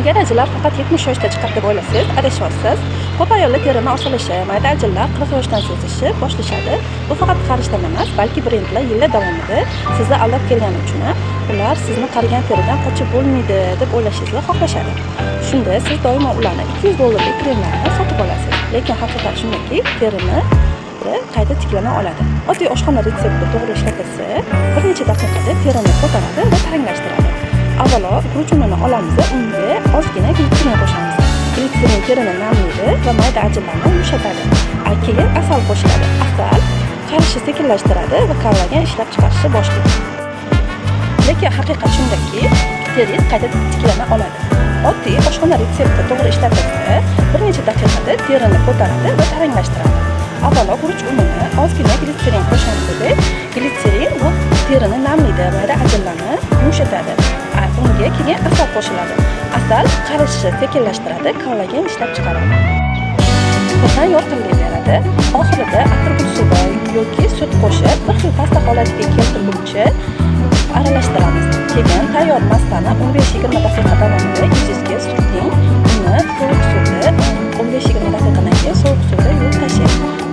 Agar ajinlar faqat 70 yoshda chiqadi deb o'ylasangiz, adashyapsiz. Ko'p ayollar terini osilishi, mayda ajinlar 40 yoshdan sezishni boshlashadi. Bu faqat qarishdan emas, balki brendlar yillar davomida sizni aldab kelgani uchun ham ular sizni qarigan teridan qochib bo'lmaydi deb o'ylashingizni xohlashadi. Shunda siz doimo ularni 200 dollarlik kremlarni sotib olasiz. Lekin haqiqat shundaki, terini qayta tiklana oladi. Oddiy oshxona retsepti to'g'ri ishlatilsa, bir necha daqiqada terini ko'taradi va taranglashtiradi. Avvalo guruch unini olamiz, unga ozgina glitserin qo'shamiz. Glitserin terini namlaydi va mayda ajinlarni yumshatadi. Keyin asal qo'shiladi. Asal qarishni sekinlashtiradi va kollagen ishlab chiqarishni boshlaydi. Lekin haqiqat shundaki, teringiz qayta tiklana oladi. Oddiy oshxona retsepti to'g'ri ishlatilsa, bir necha daqiqada terini ko'taradi va taranglashtiradi. Avvalo guruch unini ozgina glitserin qo'shamiz. Glitserin bu terini namlaydi, mayda ajinlarni yumshatadi. Unga keyin asal qo'shiladi. Asal qarishni sekinlashtiradi, kollagen ishlab chiqaradi. Birdan yorqinlik beradi. Oxirida atirgul suvi yoki sut qo'shib, bir xil pasta holatiga keltirguncha aralashtiramiz. Keyin tayyor massani 15-20 daqiqa davomida yuzingizga surting. Uni sovuq suvda 15-20 daqiqadan keyin sovuq suvda yuvib tashlang.